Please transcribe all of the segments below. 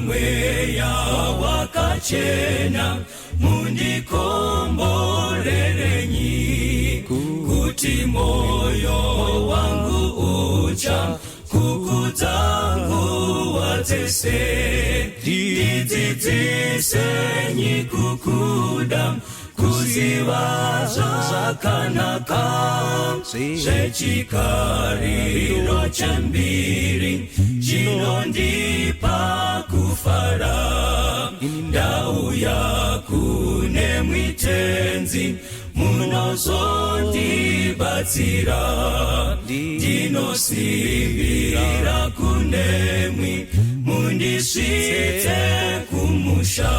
Mweya Wakachena, mundikomborerenyi kuti moyo wangu ucha kukudza nguva dzese. Ndidzidzisenyi kukuda, kuziva zvakanaka zvechikariro chembiri chinondipa kufara. Ndauya kune mwitenzi, munozondibatsira. Ndinosimbira kunemwi, mundisvitse kumusha.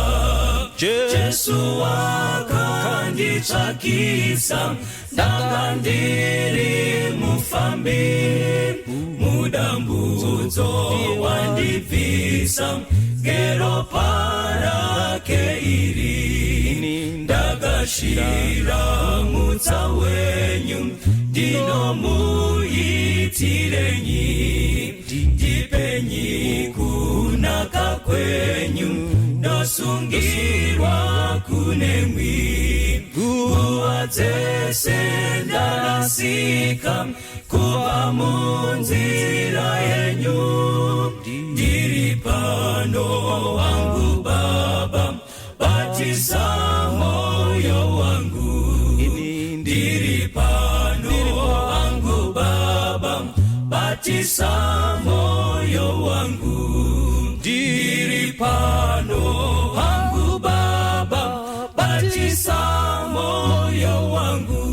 Jesu wakanditsvakisa, ndanga ndiri mufambi mudambudzo, wandibvisa ngeropa rake iri. Ndagashira mutsa wenyu, ndinomuitirenyi? Ndipenyi kunaka kwenyu, ndosungirwa kunemwi. Nguva dzese ndarasika kubva munzira yenyu. Ndiri pano wangu Baba, batisa moyo wangu. Ndiri pano wangu Baba, batisa moyo wangu. Ndiri pano wangu Baba, batisa moyo wangu.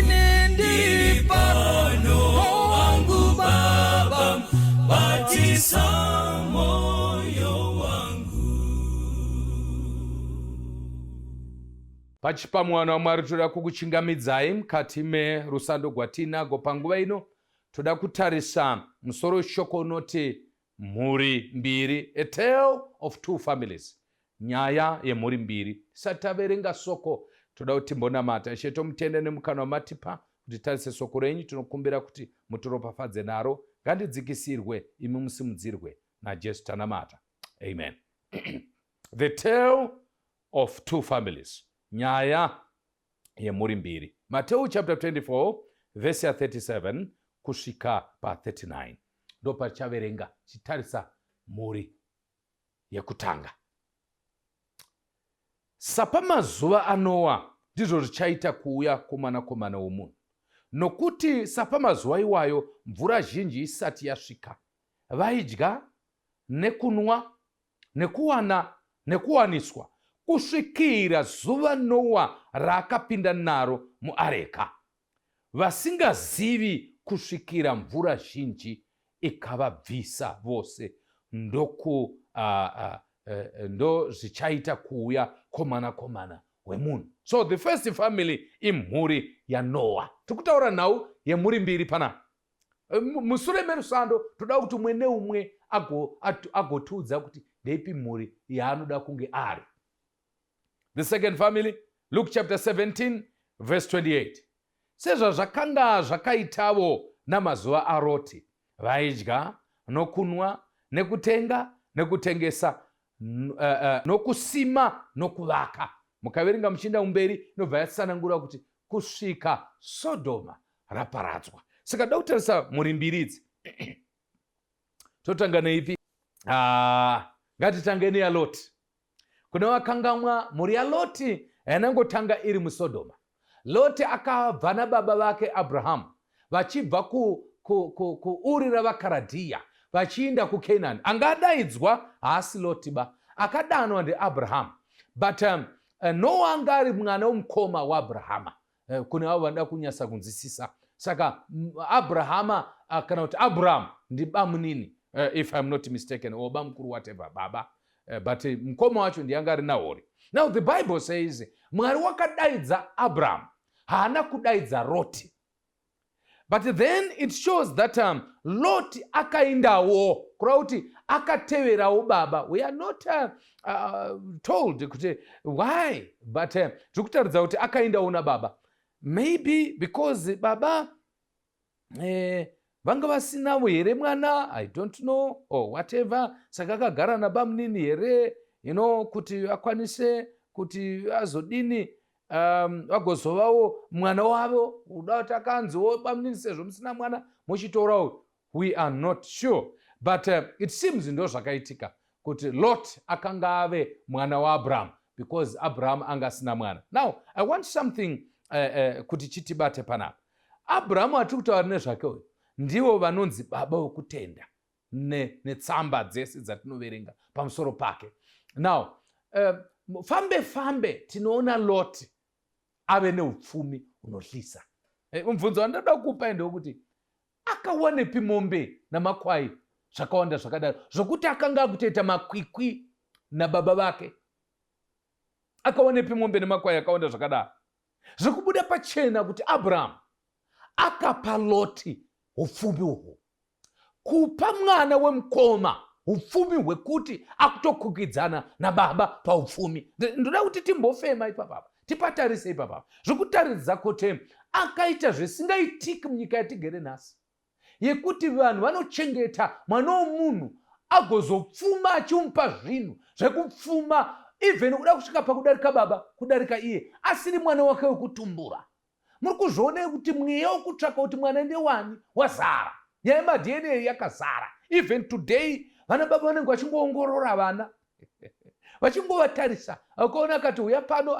Ndiri pano wangu Baba, batisa moyo wangu. Pachipamwano waMwari, toda kukuchingamidzai mukati merusando gwatinago panguva ino. Toda kutarisa musoro weshoko unoti mhuri mbiri, a tale of two families, nyaya yemhuri mbiri. Tisati taverenga soko, toda kuti timbonamata. Ishe, tomutende nemukana wamatipa kuti tarise soko renyu. Tinokumbira kuti mutiropafadze naro. Ngandidzikisirwe, imi musimudzirwe. NaJesu tanamata, amen. The tale of two families, nyaya yemhuri mbiri. Mateu chapter 24 vhesi ya37 kusvika pa39 ndo patichaverenga chitarisa mhuri yekutanga. Sapamazuva aNoa, ndizvo zvichaita kuuya kwoMwanakomana womunhu. Nokuti sapamazuva iwayo, mvura zhinji isati yasvika, vaidya nekunwa nekuwana nekuwaniswa, kusvikira zuva Noa raakapinda naro muareka, vasingazivi kusvikira mvura zhinji ikavabvisa vose, ndoku ndo zvichaita kuuya kwomwanakomana wemunhu. So the first family imhuri yaNoa. Tiri kutaura nhau yemhuri mbiri panapa. Musure merusando, toda kuti umwe neumwe agotiudza kuti ndeipi mhuri yaanoda kunge ari. The second family, Luke chapter 17 verse 28. Sezvazvakanga zvakaitavo namazuva aRoti, vaidya nokunwa nekutenga nekutengesa nokusima nokuvaka. Mukaverenga muchienda mumberi, inobva yatsanangura kuti kusvika Sodhoma raparadzwa. Saka da kutarisa mhuri mbiri idzi. Totanga neipi? Ah, ngatitange neyaLoti. Kune vakangamwa, mhuri yaLoti yanangotanga iri muSodhoma. Loti akabva nababa vake Abrahamu vachibva kuUri ku, ku, ku ravaKaradhiya vachiinda kuKenani. Anga adaidzwa haasi Loti ba, akadanwa ndiAbrahamu. But Noa anga ari mwana womukoma waAbrahama, kune avo vanoda kunyatsa kunzwisisa. Saka Abrahama kana kuti Abraham ndibamunini, if I'm not mistaken, or bamukuru, whatever, baba, but mukoma wacho ndiye ari Nahori. Now the Bible says Mwari wakadaidza Abraham, haana kudaidza Roti. But then it shows that Lot akaindawo, kureva kuti akateverawo baba. We are not told kuti why, but zviri kutaridza kuti akaindawo nababa, maybe because baba. Vanga vasinavo here mwana? I don't know or whatever. Saka akagara nabamunini here, kuti akwanise kuti azodini, vagozovawo mwana wavo. Uda kuti akanziwo bamunini, sezvo musina mwana, muchitorawo. We are not sure, but it seems ndo zvakaitika kuti Lot akanga ave mwana waAbraham because Abraham anga asina mwana. Now I want something kuti chitibate panapa. Abrahamu atiri kutaura nezvake uyu ndivo vanonzi baba wokutenda netsamba dzese dzatinoverenga pamusoro pake. Now fambe fambe tinoona Lot ave neupfumi hunohlisa. Mubvunzo wandoda kukupai ndewekuti akawanepi mombe namakwai zvakawanda zvakadaro zvokuti akanga akutoita makwikwi nababa vake? Akawanepi mombe nemakwai akawanda zvakadaro? Zvekubuda pachena kuti Abrahamu akapa Loti upfumi uhwu. Kupa mwana wemukoma upfumi hwekuti akutokukidzana nababa paupfumi, ndoda kuti timbofema ipapapa, tipatarise ipapapa. Zvekutaridza kuti akaita zvisingaitiki munyika yatigere nhasi, yekuti vanhu vanochengeta mwana womunhu agozopfuma, achimupa zvinhu zvekupfuma, even kuda kusvika pakudarika baba, kudarika iye asiri mwana wake wekutumbura. Muri kuzviona kuti mweya wekutsvaka kuti mwana ndewani wazara. Nyaya yemaDNA yakazara. Even today vana baba vanenge vachingoongorora vana, vachingovatarisa. Akaona akati uya pano,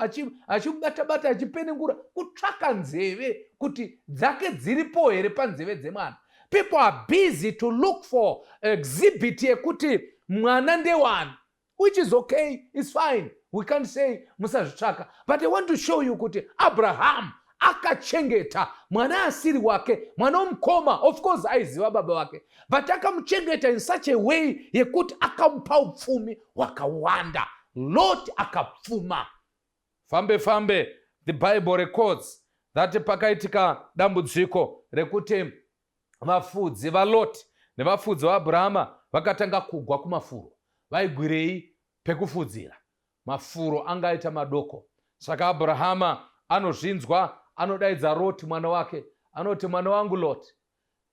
achibata-bata, achipenengura kutsvaka nzeve kuti dzake dziripo here panzeve dzemwana. People are busy to look for exhibit yekuti mwana ndewani, which is okay, is fine. We can't say musazvitsvaka, but I want to show you kuti Abraham akachengeta mwana asiri wake, mwana womukoma. Of course aiziva baba vake, but akamuchengeta in such a way yekuti akamupa upfumi hwakawanda. Lot akapfuma. Fambe fambe, the Bible records that pakaitika dambudziko rekuti vafudzi vaLot nevafudzi vaAbrahama vakatanga kugwa kumafuro. Vaigwirei pekufudzira? Mafuro anga aita madoko. Saka Abrahama anozvinzwa, anodaidza Roti mwana wake, anoti, "Mwana wangu Lot,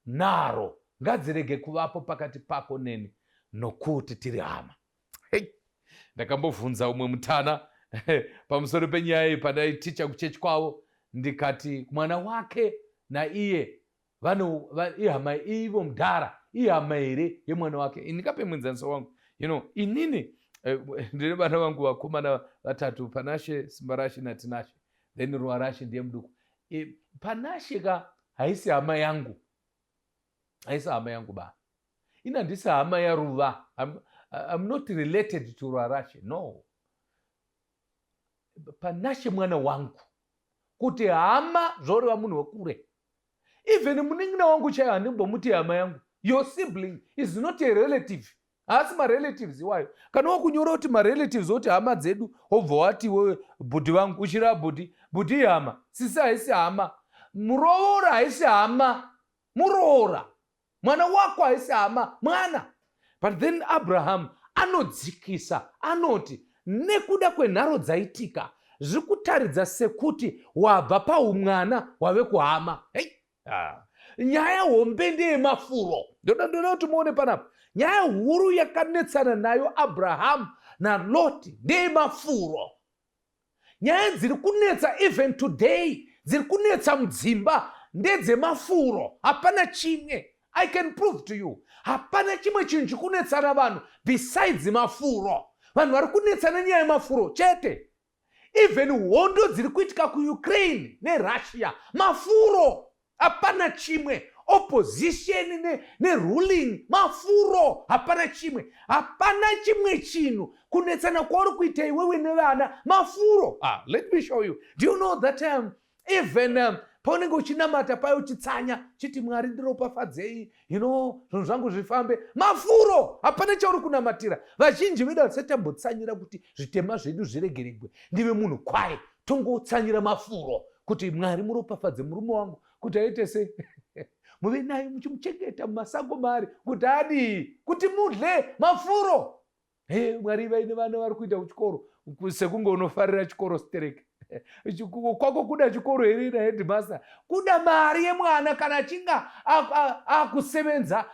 nharo ngadzirege kuvapo pakati pako neni, nokuti tiri hama." Hey, ndakambobvunza umwe mutana pamusoro penyaya iyi pandaiticha kuchechi kwavo. Ndikati mwana wake naiye ihama, ivo mudhara ihama here yemwana wake? Ndingape muenzaniso wangu. Inini ndine vana vangu vakomana vatatu, Panashe, Simbarashe naTinashe, then Ruarashe ndiye muduku. Panashe ka haisi hama yangu, haisi hama yangu ba. Ini handisi hama yaRuva. I'm not related to Ruarashe, no. Panashe mwana wangu. Kuti hama zvoreva munhu wekure. Even munin'ina wangu chaiyo handimbomuti hama yangu. Your sibling is not a relative, haasi marelatives iwayo. Kana wakunyora kuti marelatives, woti hama dzedu, wobva wati wewe bhudhi vangu, uchireva bhudhi. Bhudhi ihama, sisi haisi hama, muroora haisi hama, muroora. Mwana wako haisi hama, mwana. But then Abraham anodzikisa, anoti nekuda kwenharo dzaitika, zviri kutaridza sekuti wabva paumwana wave kuhama. Hey! Ah. Nyaya hombe ndeyemafuro. Ndoda kuti muone panapa, nyaya huru yakanetsana nayo Abrahamu naLoti ndeyemafuro. Nyaya dziri kunetsa even today, dziri kunetsa mudzimba, ndedzemafuro. Hapana chimwe. I can prove to you, hapana chimwe chinhu chikunetsana vanhu besides mafuro. Vanhu vari kunetsana nyaya yemafuro chete. Even hondo dziri kuitika kuUkraine neRussia, mafuro. Hapana chimwe. Opposition neruling ne mafuro. Hapana chimwe, hapana chimwe chinhu. Kunetsana kwauri kuita iwewe nevana, mafuro. Ah, let me show you. Do you know that even paunenge uchinamata payo, uchitsanya chiti, "Mwari, ndiropafadzei, zvinhu zvangu zvifambe," mafuro. Hapana chauri kunamatira. Vazhinji vedu hatisati tambotsanyira kuti zvitema zvedu zviregeregwe, ndive munhu kwaye. Tongotsanyira mafuro kuti, "Mwari, muropafadze murume wangu kuti aite sei," muve naye muchimuchengeta mumasango maari kuti adii, kuti mudle mafuro. He, Mwari, vaine vana vari kuita kuchikoro, sekunge unofarira chikoro stereke. Kwako kuda chikoro here na headmaster? Kuda mari yemwana kana achinge akusevenza,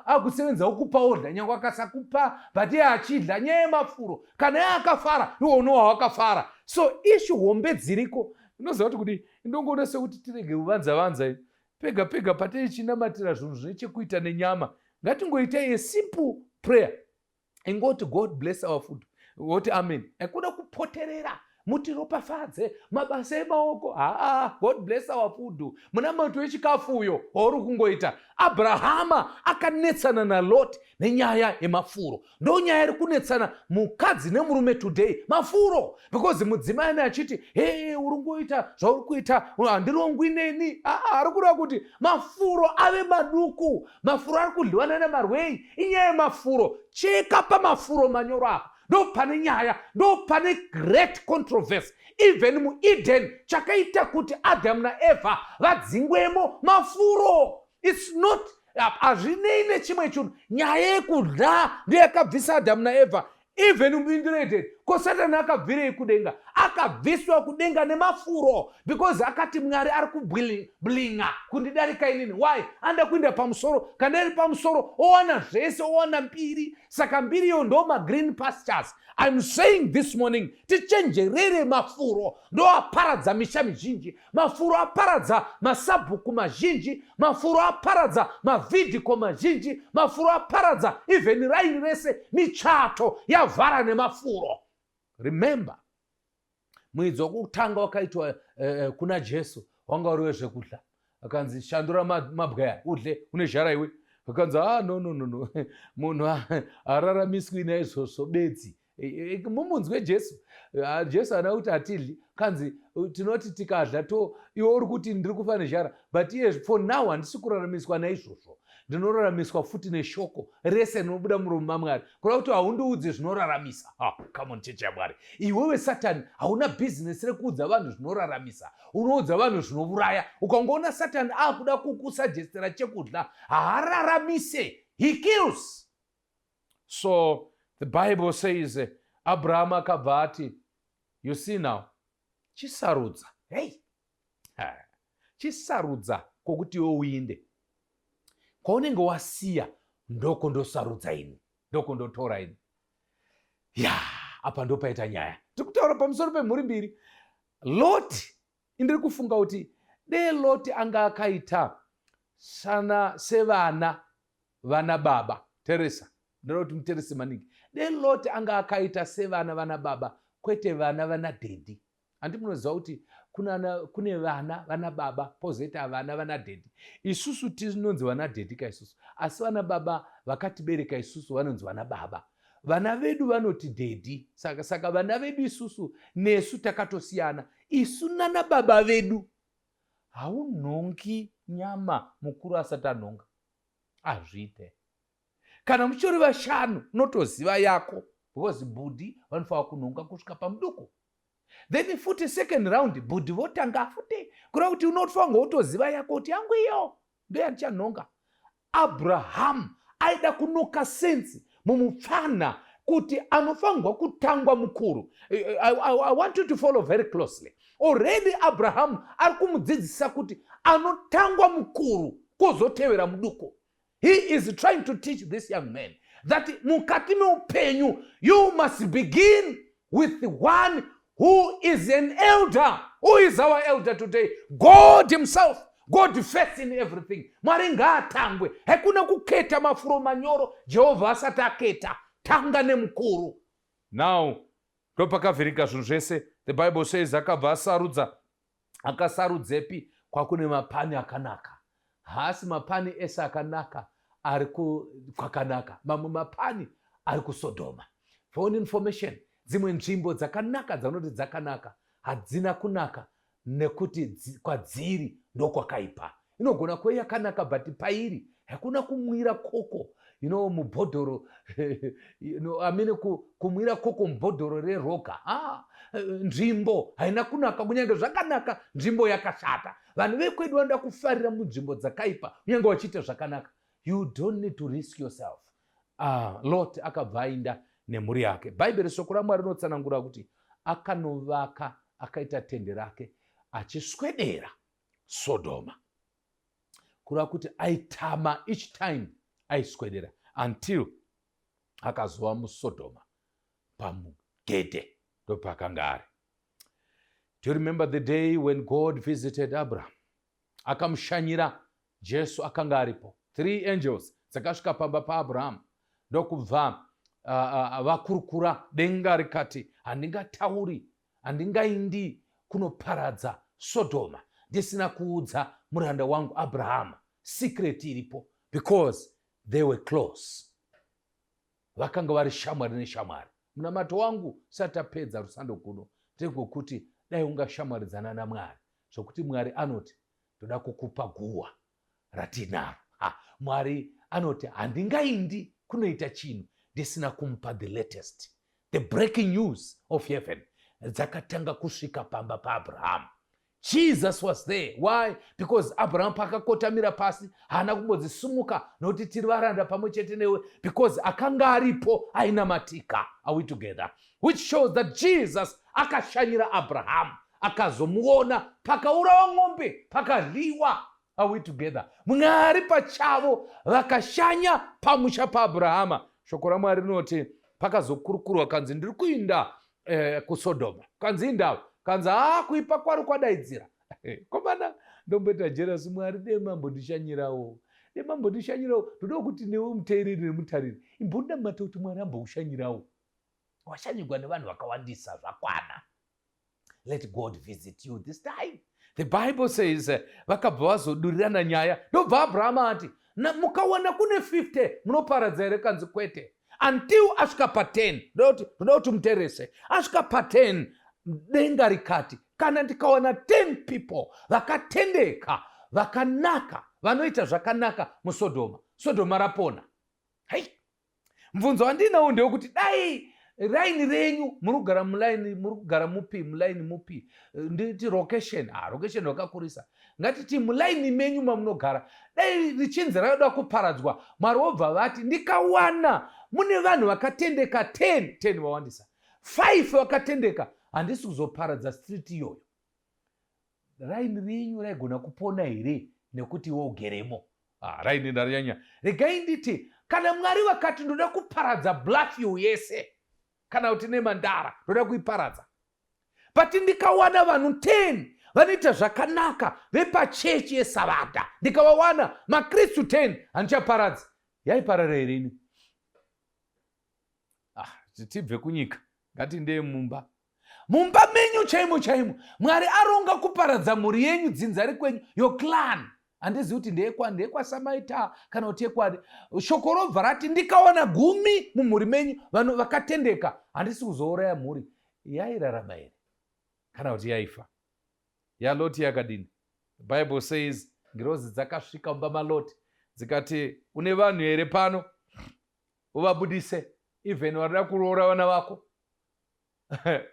akusevenza okupa odla, nyange akasakupa, but iye achidla. Nyaya yemafuro, kana iye akafara, iwe unowa wakafara. So issue hombe dziriko, unoziva kuti kudii? Indongoona sekuti tirege kuvanza vanza pega pega patichinamatira zvinhu zvine chekuita nenyama. Ngatingoitai a simple prayer ingoti, "God bless our food," woti amen. Haikuda kupoterera, "Mutiropafadze mabasa emaoko." Haa, "God bless our food," munamato wechikafu uyo wauri kungoita. Abrahama akanetsana naLot nenyaya yemafuro. Ndo nyaya iri kunetsana mukadzi nemurume today, mafuro, because mudzimai ane achiti, "He, uri ngoita zvauri kuita, handirongwi neni." Aa, ari kureva kuti mafuro ave maduku, mafuro ari kudliwa nanamarwei. Inyaya yemafuro. Cheka pamafuro manyoro apa, ndo pane nyaya, ndo pane great controversy. Even muEden, chakaita kuti Adamu naEvha vadzingwemo mafuro. It's not, hazvinei nechimwe chinhu. Nyaya yekudya ndiyo yakabvisa Adamu naEvha. Even mubindu reEdeni, ko Satani akabvirei kudenga? Akabviswa kudenga nemafuro, because akati, "Mwari ari kublinga kundidarika inini. Why anda kuenda pamusoro? Kana iri pamusoro, owana zvese, owana mbiri." Saka mbiri iyo ndo magreen pastures. I'm saying this morning, tichenjerere mafuro. Ndo aparadza misha mizhinji. Mafuro aparadza masabhuku mazhinji. Mafuro aparadza mavhidhiko mazhinji. Mafuro aparadza even raini rese. Michato yavhara nemafuro. Remember, muidzo wokutanga wakaitwa kuna Jesu wanga uri wezvekudya. Akanzi, "Shandura mabwe udle, une zhara iwe." Akanzi, "Ah, no, no, no, no, munhu hararamiswi naizvozvo bedzi." Mumunzwe Jesu. Ah, Jesu haana kuti hatidli. Kanzi tinoti tikadla to, iwe uri kuti ndiri kufa nezhara, but iye, for now handisi kuraramiswa naizvozvo, ndinoraramiswa futi neshoko rese rinobuda muromo maMwari. Kureva kuti haundiudzi zvinoraramisa. Come on, chechi yaMwari. Iwewe Satani hauna bhizinesi rekuudza vanhu zvinoraramisa, unoudza vanhu zvinouraya. Ukangoona Satani akuda kukusuggestera chekudya, haararamise, he kills. So the Bible says Abraham akabva ati, "You see now, chisarudza, hei, chisarudza kwokuti iwe uinde. Kwaunenge wasiya ndokondosarudza ini, ndokondotora ini." Ya, apa ndopaita nyaya. Tiri kutaura pamusoro pemhuri mbiri. Lot, indiri kufunga kuti dee Lot anga akaita sana sevana vana baba. Teresa, ndoda kuti muterese maningi. Dee Lot anga akaita sevana vana baba, kwete vana vana daddy. Handi munoziva kuti kune vana vana baba, pozoita vana vana daddy? Isusu tinonzi vana daddy ka isusu, asi vana baba vakatibereka isusu vanonzi vana baba. Vana vedu vanoti daddy. Saka vana vedu isusu nesu takatosiyana. Isu nana baba vedu, haunhongi nyama mukuru asati anhonga, hazviite. Kana muchitori vashanu, unotoziva yako, because bhudhi vanofanira kunhonga kusvika pamuduku, then futi second round bhudhi votanga futi. Kureva kuti unofanirwa kutoziva yako kuti yangu iyo ndoyandichanhonga. Abrahamu aida kunoka sense mumupfana kuti anofanirwa kutangwa mukuru. I want you to follow very closely. Already Abrahamu ari kumudzidzisa kuti anotangwa mukuru, kwozotevera muduku. He is trying to teach this young man that mukati meupenyu you must begin with one who is an elder. Who is our elder today? God himself. God first in everything. Mwari ngaatangwe. Hakuna kuketa mafuro manyoro Jehovha asati aketa. Tanga nemukuru. Now ndopakavhirika zvinhu zvese. The Bible says akabva asarudza. Akasarudzepi? Kwakune mapani akanaka. Haasi mapani ese akanaka ari kwakanaka. Mamwe mapani ari kuSodhoma. For own information, dzimwe nzvimbo dzakanaka dzaunoti dzakanaka hadzina kunaka, nekuti kwadziri ndokwakaipa. Inogona kuve yakanaka, but pairi hakuna kumwira koko mubhodhoro, amene kumwira koko mubhodhoro reroga. Ah, nzvimbo haina kunaka. Kunyange zvakanaka, nzvimbo yakashata. Vanhu vekwedu vanoda kufarira munzvimbo dzakaipa, kunyange vachiita zvakanaka. You don't need to risk yourself. Lot akabva ainda nemhuri yake. Bhaibheri, shoko raMwari, rinotsanangura kuti akanovaka. Akaita tende rake achiswedera Sodoma, kureva kuti aitama each time aiswedera until akazova muSodoma pamugedhe, ndopakanga ari. Do you remember the day when God visited Abraham, akamushanyira? Jesu akanga aripo. Three angels dzakasvika pamba paAbraham, ndokubva vakurukura. Denga rikati, "Handingatauri, handingaindi kunoparadza Sodoma ndisina kuudza muranda wangu Abrahama." Secret iripo because they were close, vakanga vari shamwari neshamwari. Munamato wangu sati tapedza rusando kuno ndegwekuti dai ungashamwaridzana naMwari, zvokuti Mwari anoti, "Ndoda kukupa guhwa ratinaro." Mwari anoti, "Handingaindi kunoita chinhu ndisina kumupa the latest." The breaking news of heaven dzakatanga kusvika pamba paAbrahamu. Jesus was there. Why? Because Abraham pakakotamira pasi, haana kumbodzisumuka, nokuti tiri varanda pamwe chete newe, because akanga aripo ainamatika. Are we together? Which shows that Jesus akashanyira Abrahamu, akazomuona pakaurawa ng'ombe, pakadyiwa. Are we together? Mwari pachavo vakashanya pamusha paAbrahama. Shoko raMwari rinoti pakazokurukurwa, kanzi, "Ndiri kuinda kuSodhoma." Kanzi, "Indava?" Kanzi, "Haa, kuipa kwaro kwadaidzira." Komana, ndomboita jealous. Mwari demambondishanyirawo, demambondishanyirawo. Ndoda kuti newe muteereri nemutariri imbondamata kuti Mwari ambokushanyirawo. Washanyirwa nevanhu vakawandisa, zvakwana. Let God visit you this time. The Bible says vakabva vazodurirana nyaya, ndobva Abrahama ati, "Mukawana kune 50, munoparadza here?" Kanzi, "Kwete," until asvika pa10. Ndoda kuti muterese. Asvika pa10, denga rikati, "Kana ndikawana 10 people vakatendeka, vakanaka, vanoita zvakanaka muSodhoma, Sodhoma rapona." Hei, mubvunzo wandinawo ndewekuti dai raini renyu, muri kugara mulaini, muri kugara mupi, mulaini mupi? Nditi location, ah, location wakakurisa. Ngatiti mulaini menyu mamunogara, dai richinzi rada kuparadzwa, Mwari wobva vati, "Ndikawana mune vanhu vakatendeka 10," 10 vawandisa, 5 vakatendeka, handisi kuzoparadza street iyoyo. Raini renyu raigona kupona here nekuti iwe ugeremo? Ah, raini ndarinyanya. Regai nditi kana Mwari vakati, "Ndoda kuparadza Bluffhill yese," kana kuti neMandara, "Ndoda kuiparadza, but ndikawana vanhu 10 vanoita zvakanaka vepachechi yeSavata, ndikavawana maKristu 10, handichaparadzi," yaiparara here ini? Ah, tibve kunyika, ngatindee mumba. Mumba menyu chaimo chaimo, Mwari aronga kuparadza mhuri yenyu, dzinza rekwenyu, your clan. Handizivi kuti ndeyekwaSamaita kana kuti yekwadi. Shoko robva rati, "Ndikawana 10 mumhuri menyu vanhu vakatendeka, handisi kuzouraya mhuri." Yairarama here kana kuti yaifa? YaLoti yakadini? The Bible says ngirozi dzakasvika mumba maLoti, dzikati, "Une vanhu here pano? Uvabudise, even varida kuroora vana vako."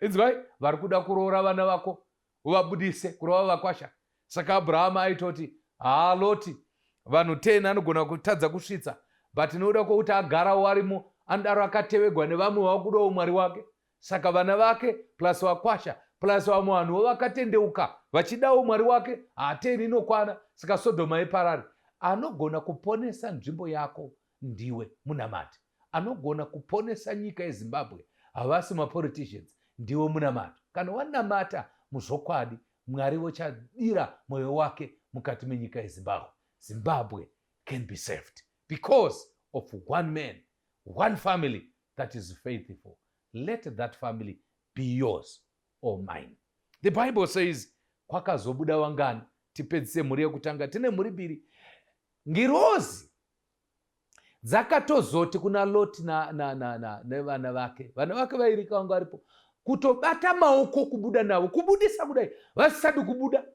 Inzwai, vari kuda kuroora vana vako, uvabudise, kurova vakwasha. Saka Abrahama aitoti, "Haa, Loti vanhu 10 anogona kutadza kusvitsa, but nokuda kwokuti agarawo arimo, anodaro akatevegwa nevamwe vakudawo Mwari wake." Saka vana vake plus vakwasha plus vamwe vanhuwo vakatendeuka vachidawo Mwari wake, ha10 inokwana. Saka Sodhoma iparari. Anogona kuponesa nzvimbo yako ndiwe munamati. Anogona kuponesa nyika yeZimbabwe havasi mapoliticians, ndiwe munamato. Kana wanamata muzvokwadi, Mwari vochadira mwoyo wake mukati menyika yeZimbabwe. Zimbabwe can be saved because of one man, one family that is faithful. Let that family be yours or mine. The Bible says kwakazobuda wangani? Tipedzise mhuri yekutanga. Tine mhuri mbiri. Ngirozi dzakatozoti kuna Loti nevana vake, vana vake vairika vanga varipo, kutobata maoko kubuda navo, kubudisa kudai, vasisadi kubuda,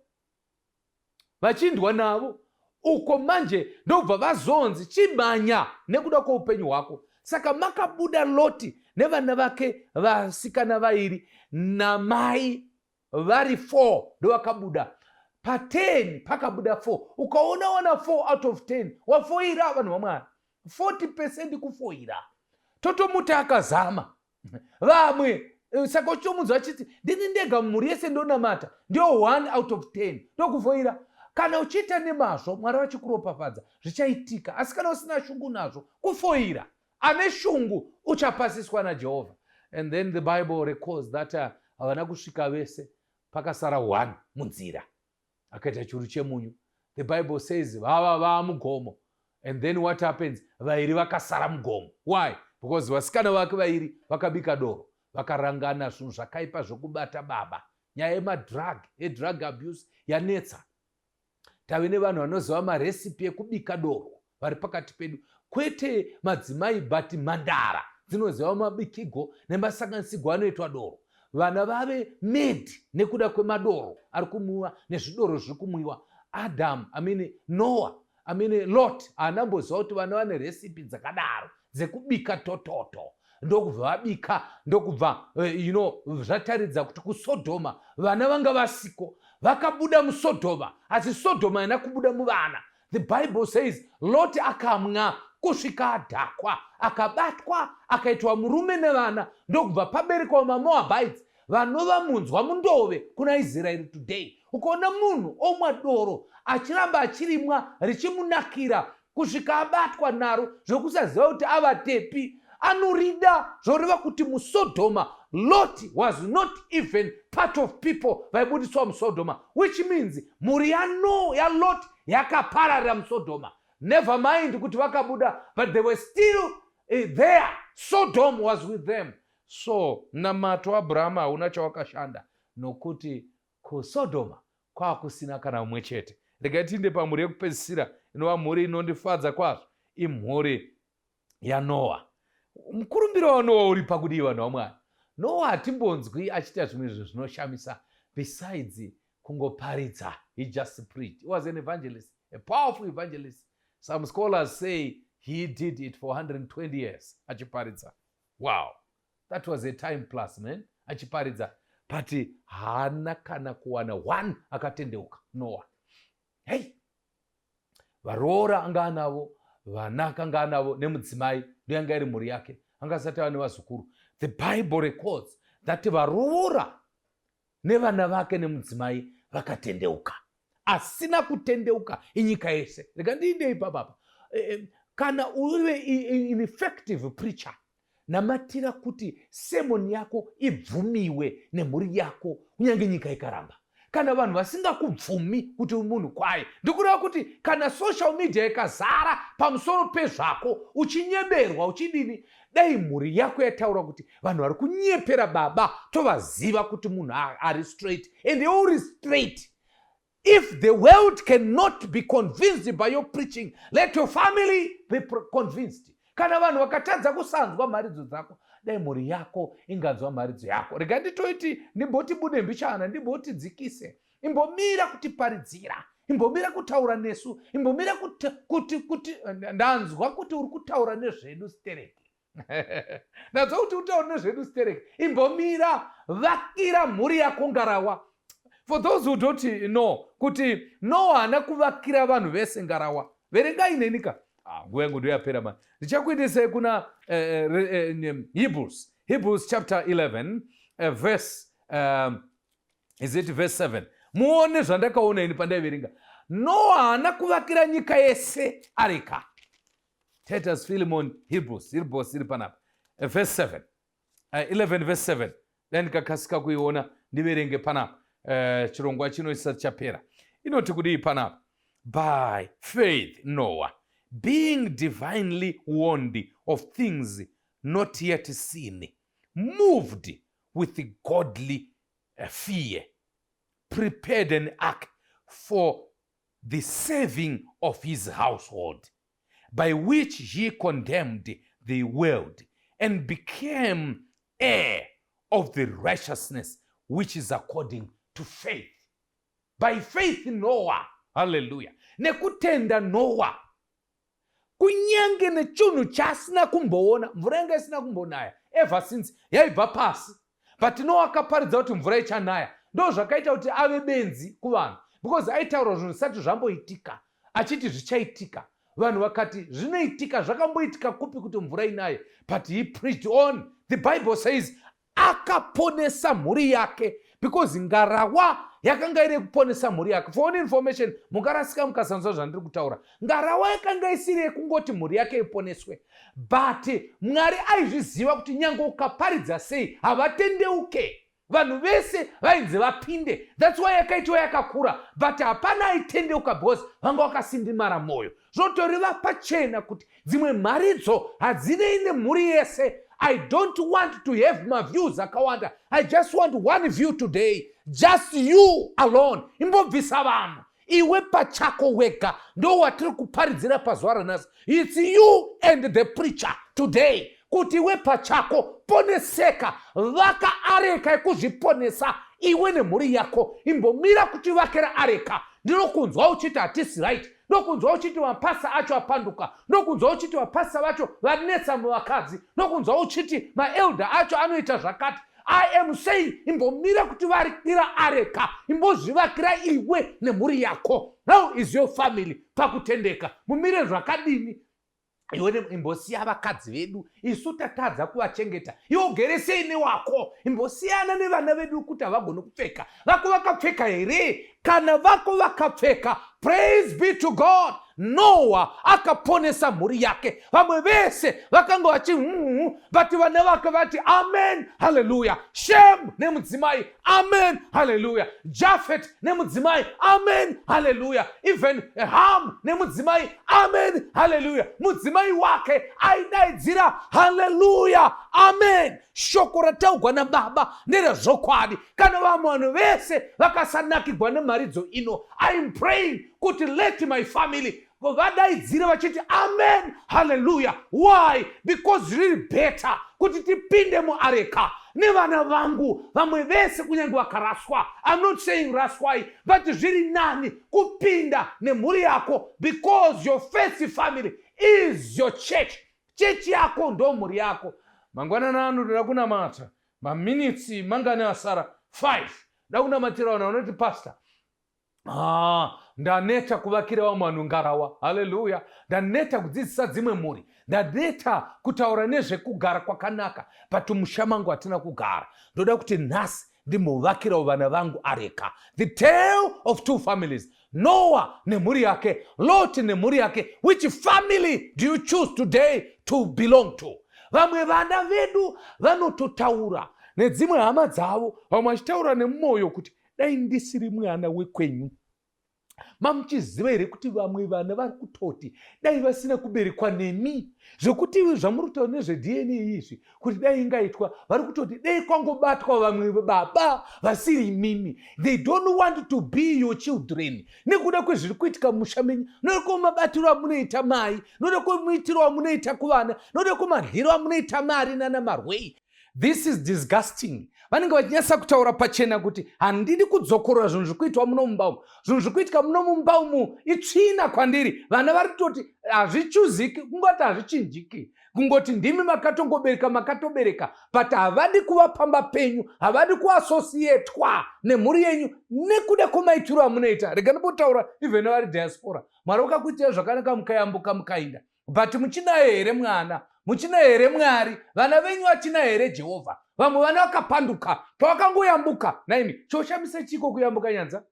vachindwa navo uko. Manje ndobva vazonzi, "Chimhanya nekuda kweupenyu hwako." Saka makabuda Loti nevana vake vasikana vairi namai vari 4, ndovakabuda. Pa10 pakabuda 4. Ukaona wana 4 out of 10, wafoira. Vanhu vaMwari, 40% kufoira. Totomuti akazama vamwe. Saka uchitomunzwa achiti, "Ndini ndega mumhuri yese ndonamata." Ndio 1 out of 10. Ndokufoira. Kana uchiita nemazvo, Mwari vachikuropafadza, zvichaitika. Asi kana usina shungu nazvo, kufoira. Ane shungu uchapasiswa naJehovha. And then the Bible records that havana kusvika vese, pakasara one munzira, akaita churu chemunyu. The Bible says vava vaamugomo, and then what happens? Vairi vakasara mugomo. Why? Because vasikana vake vairi vakabika doro, vakarangana zvinhu zvakaipa zvokubata baba. Nyaya yemadrug, yedrug abuse yanetsa. Tave nevanhu vanoziva marecipe ekubika doro vari pakati pedu, kwete madzimai, but mhandara dzinoziva mabikigo nemasanganisigwo anoitwa doro. Vana vave mad nekuda kwemadoro ari kumwiwa nezvidoro zviri kumwiwa. Adam, I mean Noah, I mean Lot, haana mboziva kuti vana vane recipe dzakadaro dzekubika tototo. Ndokubva vabika, ndokubva zvataridza kuti kuSodhoma vana vanga vasiko. Vakabuda muSodhoma, asi Sodhoma haina kubuda muvana. The Bible says Lot akamwa kusvika adhakwa, akabatwa, akaitwa murume nevana. Ndokubva paberekwa maMoabites, vanova munzwa mundove kuna Israeri today. Ukaona munhu omwa doro, achiramba achirimwa, richimunakira kusvika abatwa naro zvokusaziva kuti ava tepi, anorida. Zvoreva kuti muSodhoma, Lot was not even part of people vaibudiswa muSodhoma, which means mhuri yano yaLot yakapararira muSodhoma. Never mind kuti vakabuda, but they were still there. Sodom was with them. So namato Abrahama hauna chawakashanda, nokuti kuSodhoma kwakusina kana mumwe chete. Regai tiinde pamhuri yekupedzisira, inova mhuri inondifadza kwazvo, imhuri yaNoa. Mukurumbiro waNoa uri pakudii, vanhu vaMwari? Noa hatimbonzwi achiita zvimwe zvinhu zvinoshamisa besides kungoparidza. He just preached. He was an evangelist, a powerful evangelist. Some scholars say he did it for 120 years achiparidza. Wow, that was a time plus, man, achiparidza, but haana kana kuwana one akatendeuka. Noa, hei, varoora anga anavo, vana akanga anavo nemudzimai, ndoyanga iri mhuri yake. Anga asati ava nevazukuru. The Bible records that varoora nevana vake nemudzimai vakatendeuka. Asina kutendeuka inyika yese. Rega ndiindei papapa. Kana uve ineffective preacher, namatira kuti sermon yako ibvumiwe nemhuri yako, kunyange nyika ikaramba. Kana vanhu vasingakubvumi kuti munhu kwaye, ndikureva kuti kana social media ikazara pamusoro pezvako, uchinyeberwa, uchidini, dai mhuri yako yataura kuti vanhu vari kunyepera baba, tovaziva kuti munhu ari straight, and uri straight. If the world cannot be convinced by your preaching, let your family be convinced. Kana vanhu vakatadza kusanzwa mharidzo dzako, dai mhuri yako inganzwa mharidzo yako. Rega nditoiti ndimboti bude mbichana, ndimboti dzikise, imbomira kutiparidzira, imbomira kutaura nesu, imbomira kuti ndanzwa kuti uri kutaura nezvedu stereki, ndanzwa kuti utaura nezvedu stereki. Imbomira, vakira mhuri yako ngarawa. For those who don't know kuti Noa haana kuvakira vanhu vese ngarawa, verengai nenika. Ah, nguva yangu ndoyapera mani. Ndichakuendesai kuna Hebrews chapter 11, verse is it verse 7? Muone zvandakaona ini pandaiverenga. Noa haana kuvakira nyika yese areka. Titus, Philemon, Hebrews. Hebrews iri panapa. Verse 7, 11 verse 7. Dai ndikakasika kuiona, ndiverenge panapa, chirongwa chino chisati chapera. Inoti kudii panapa? By faith Noah, being divinely warned of things not yet seen, moved with godly fear, prepared an ark for the saving of his household, by which he condemned the world and became heir of the righteousness which is according to faith. By faith Noah, haleluya, nekutenda Noah, kunyange nechinhu chaasina kumboona, mvura yanga isina kumbonaya ever since yaibva pasi, but Noah akaparidza kuti mvura ichanaya. Ndo zvakaita kuti ave benzi kuvanhu, because aitaura zvinhu zvisati zvamboitika, achiti zvichaitika. Vanhu vakati, "Zvinoitika, zvakamboitika kupi kuti mvura inaye?" But he preached on. The Bible says Akaponesa mhuri yake because ngarawa yakanga iri yekuponesa mhuri yake. For information, mukarasika mukasanzwa zvandiri kutaura, ngarawa yakanga isiri yekungoti mhuri yake iponeswe, but Mwari aizviziva kuti nyange ukaparidza sei havatendeuke. Vanhu vese vainzi vapinde, that's why yakaitwa yakakura, but hapana aitendeuka because vanga vakasindimara mwoyo. Zvotoreva pachena kuti dzimwe mharidzo hadzinei nemhuri yese. I don't want to have maviews akawanda. I just want one view today, just you alone. Imbobvisa vanhu, iwe pachako wega ndo watiri kuparidzira pazuva ranhasi. It's you and the preacher today, kuti iwe pachako poneseka. Vaka areka yekuzviponesa iwe nemhuri yako. Imbomira kutivakira areka. Ndinokunzwa uchiti hatisi right, ndokunzwa uchiti mapasa acho apanduka, ndokunzwa uchiti vapasa vacho vanetsa muvakadzi, ndokunzwa uchiti maelder acho anoita zvakati. I am saying, imbomira kuti varikira areka, imbozvivakira iwe nemhuri yako. How is your family pakutendeka? Mumire zvakadini iwe? Imbosiya vakadzi vedu, isu tatadza kuvachengeta, iwe ugere sei newako? Imbosiyana nevana vedu kuti havagoni kupfeka. Vako vakapfeka here? Kana vako vakapfeka, praise be to God. Noa akaponesa mhuri yake. Vamwe vese vakanga vachi but vana vake vati, "Amen, haleluya." Shem nemudzimai, "Amen, haleluya." Jafet nemudzimai, "Amen, haleluya." Even Ham nemudzimai, "Amen, haleluya." Mudzimai wake aidaidzira, "Haleluya, amen, shoko rataugwa nababa nerezvokwadi." Kana vamwe vanhu vese vakasanakigwa nemharidzo ino, I am praying kuti let my family vadaidzire vachiti, "Amen, haleluya." Why? Because zviri better kuti tipinde muareka nevana vangu. Vamwe vese kunyange vakaraswa, I'm not saying raswai, but zviri nani kupinda nemhuri yako because your first family is your church. Chechi yako ndo mhuri yako. Mangwanana ano ndoda kunamata. Maminitsi mangani asara? 5. Da kunamatira vanhu vanoti, "Pastor, ah, ndaneta kuvakira vamwe vanhu ngarawa. Haleluya. Ndaneta kudzidzisa dzimwe mhuri, ndaneta kutaura nezvekugara kwakanaka, but musha mangu hatina kugara. Ndoda kuti nhasi ndimbovakirawo vana vangu areka." The tale of two families, Noah nemhuri yake, Lot nemhuri yake. Which family do you choose today to belong to? Vamwe vana vedu vanototaura nedzimwe hama dzavo, vamwe vachitaura nemumwoyo kuti dai ndisiri mwana wekwenyu. Mamuchiziva here kuti vamwe vana vari kutoti dai vasina kuberekwa nemi, zvekuti zvamuri kutaura nezveDNA izvi kuti dai ingaitwa, vari kutoti dai kwangobatwa vamwe baba vasiri mimi. They don't want to be your children nekuda kwezviri kuitika mumusha menyu, noda kwemabatiro amunoita mai, noda kwemuitiro amunoita kuvana, noda kwemadyiro amunoita mari nana marwei. This is disgusting. Vanenge vachinyatsa kutaura pachena kuti handidi kudzokorora zvinhu zviri kuitwa muno mumba umu. Zvinhu zviri kuitika muno mumba umu itsvina kwandiri. Vana vari kutoti hazvichuziki, kungoti hazvichinjiki, kungoti ndimi makatongobereka, makatobereka, but havadi kuva pamba penyu, havadi kuassociatwa nemhuri yenyu nekuda kwemaitiro amunoita. Rega ndimbotaura even vari diaspora. Mwari wakakuitira zvakanaka, mukayambuka mukainda, but muchinaye here mwana? Muchina here Mwari? Vana venyu vachina here Jehovha? Vamwe vana vakapanduka pavakangoyambuka. Naimi, choshamisa chiko kuyambuka nyanza?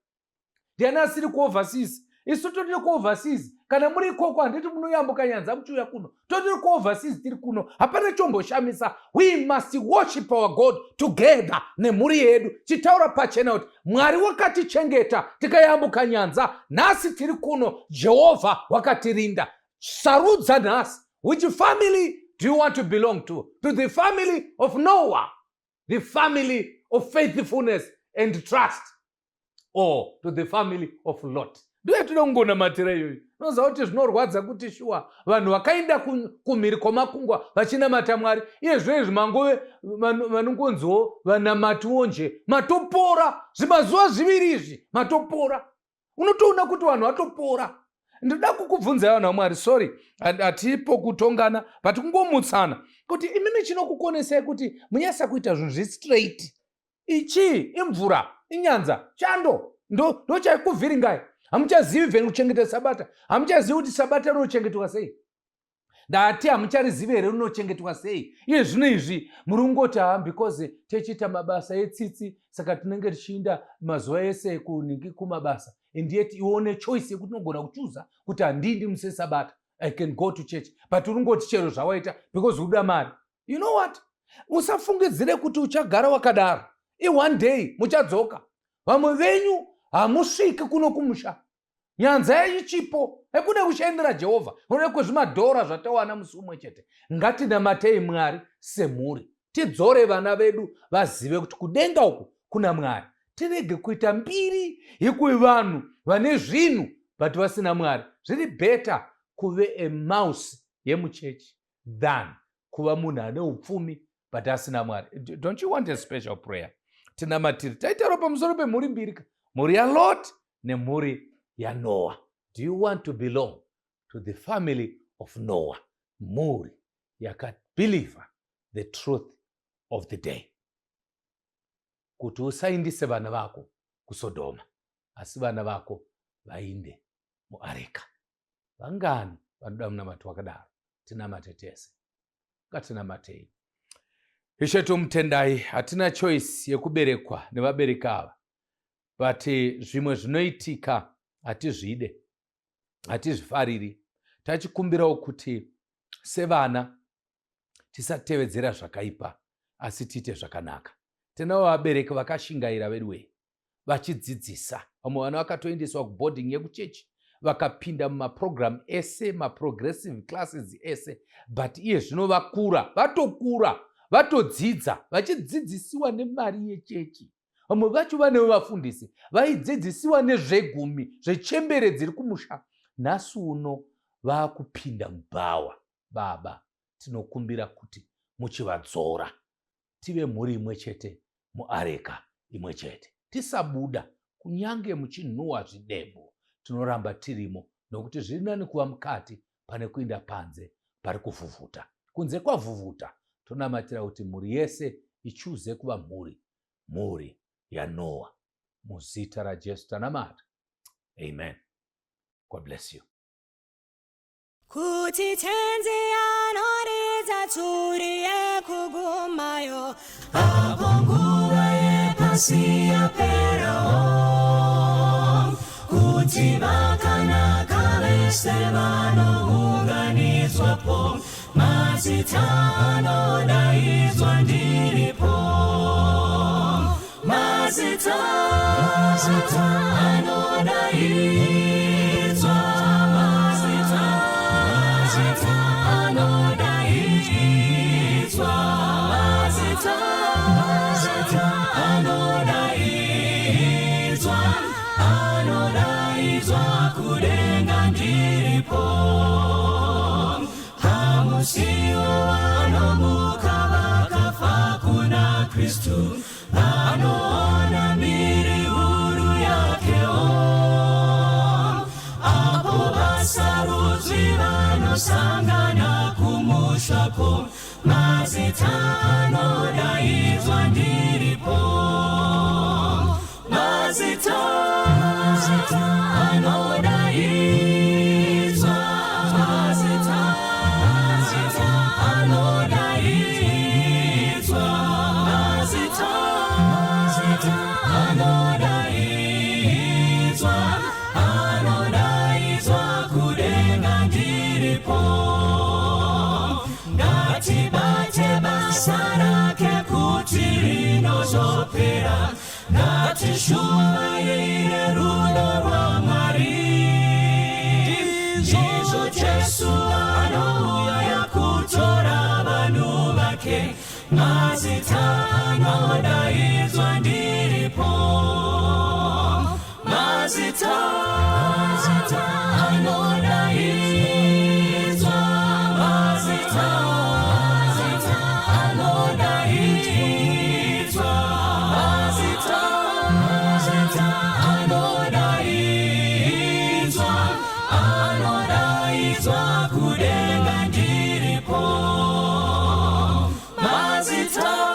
Ndiani asiri kuoverseas? Isu totiri kuoverseas. Kana muri ikoko, handiti munoyambuka nyanza muchiuya kuno? Totiri kuoverseas, tiri kuno, hapana chomboshamisa. We must worship our God together nemhuri yedu. Chitaura pachena kuti Mwari wakatichengeta tikayambuka nyanza, nhasi tiri kuno, Jehovha wakatirinda. Sarudza nhasi, which family do you want to belong to? To the family of Noah, the family of faithfulness and trust, or to the family of Lot? Ndiyo yatinoda kungonamatira iyoyo. Unoziva kuti zvinorwadza kuti shuwa vanhu vakaenda kumhiri kwamakungwa vachinamata Mwari, iye zvino izvi mangove vanongonziwo vanamatiwo nje. Matopora zvimazuva 2 izvi, matopora. Unotoona kuti vanhu vatopora. Ndoda kukubvunzai, vanhu vaMwari, sorry, hatipo kutongana, but kungomutsana kuti imimi chinokukonesai kuti munyasa kuita zvinhu zvistraight ichi? Imvura, inyanza, chando ndochaikuvhiringai. Hamuchazivi vheni kuchengeta sabata, hamuchazivi kuti sabata rinochengetwa sei. Ndati hamucharizivi here rinochengetwa sei? Iye zvino izvi muri kungoti ha because tichiita mabasa etsitsi saka tinenge tichiinda mazuva ese kunhingi kumabasa and yet iwe une choice yekuti unogona kuchuza kuti handindi musi wesabata I can go to church but uri kungoti chero zvawaita because uda mari. You know what? Usafungidzire kuti uchagara wakadaro. I one day muchadzoka. Vamwe venyu hamusviki kuno kumusha. Nyanza yenyu chipo ekuda kushandira Jehovha unoda kwezvimadhora zvatawana musi umwe chete. Ngatinamatei Mwari semhuri, tidzore vana vedu vazive kuti kudenga uku kuna Mwari. Tirege kuita mbiri yekuve vanhu vane zvinhu but vasina Mwari. Zviri better kuve a mouse yemuchechi than kuva munhu ane upfumi but asina Mwari. Don't you want a special prayer? Tinamatire. Taitaura pamusoro pemhuri mbiri ka, mhuri yaLot nemhuri yaNoah. Do you want to belong to the family of Noah? Mhuri yakabelieve the truth of the day. Kuti usaindise vana vako kuSodoma, asi vana vako vainde muareka. Vangani vanoda munamato wakadaro? Tinamate tese. Ngatinamatei. Ishe tomutendai, hatina choice yekuberekwa nevabereki ava, but zvimwe zvinoitika hatizvide, hatizvifariri. Tachikumbirawo kuti sevana tisatevedzera zvakaipa, asi tiite zvakanaka. Tinavo vabereki vakashingaira veduwee, vachidzidzisa. Vamwe vana vakatoendeswa kuboarding yekuchechi, vakapinda mumaprogram ese, maprogressive classes ese, but iye zvino vakura, vatokura, vatodzidza, vachidzidzisiwa nemari yechechi. Vamwe vacho vanewo vafundisi vaidzidzisiwa nezvegumi zvechembere dziri kumusha, nhasi uno vakupinda mubhawa. Baba, tinokumbira kuti muchivadzora, tive mhuri imwe chete muareka imwe chete, tisabuda kunyange muchinhuhwa zvidembo, tinoramba tirimo nokuti zviri nani kuva mukati pane kuinda panze pari kuvhuvhuta. Kunze kwavhuvhuta, tonamatira kuti mhuri yese ichuze kuva mhuri, mhuri yaNoah. Muzita raJesu tanamata. Amen. God bless you. Kuti tenzi anoridza tsuri yekugumayo apo nguva yepasi yaperawo, kuti vakanaka vese vanounganidzwapo, mazita anodaidzwa ndiripo, mazita anodaidzwa, mazita anodaidzwa, mazita anodaidzwa, anodaidzwa kudenga ndiripo. Hamusiwo vanomuka vakafa kuna Kristu, vanoona mbiri huru yakewo, apo vasarudzwi vanosangana kumushako, mazita anodaidzwa ndiripo, mazita anodaidzwa, mazita anodaidzwa, mazita anodaidzwa, anodaidzwa kudenga ndiripo. Ngatibate basa rake kuti rinozopera, ngatishumaire rudo rwaMwari. Ndizvo Jesu anouya kutora vanhu vake, mazita anodaidzwa ndiripo, mazita anodaidzwa, mazita anodaidzwa, mazita anodaidzwa, anodaidzwa kudenga ndiripo, mazita.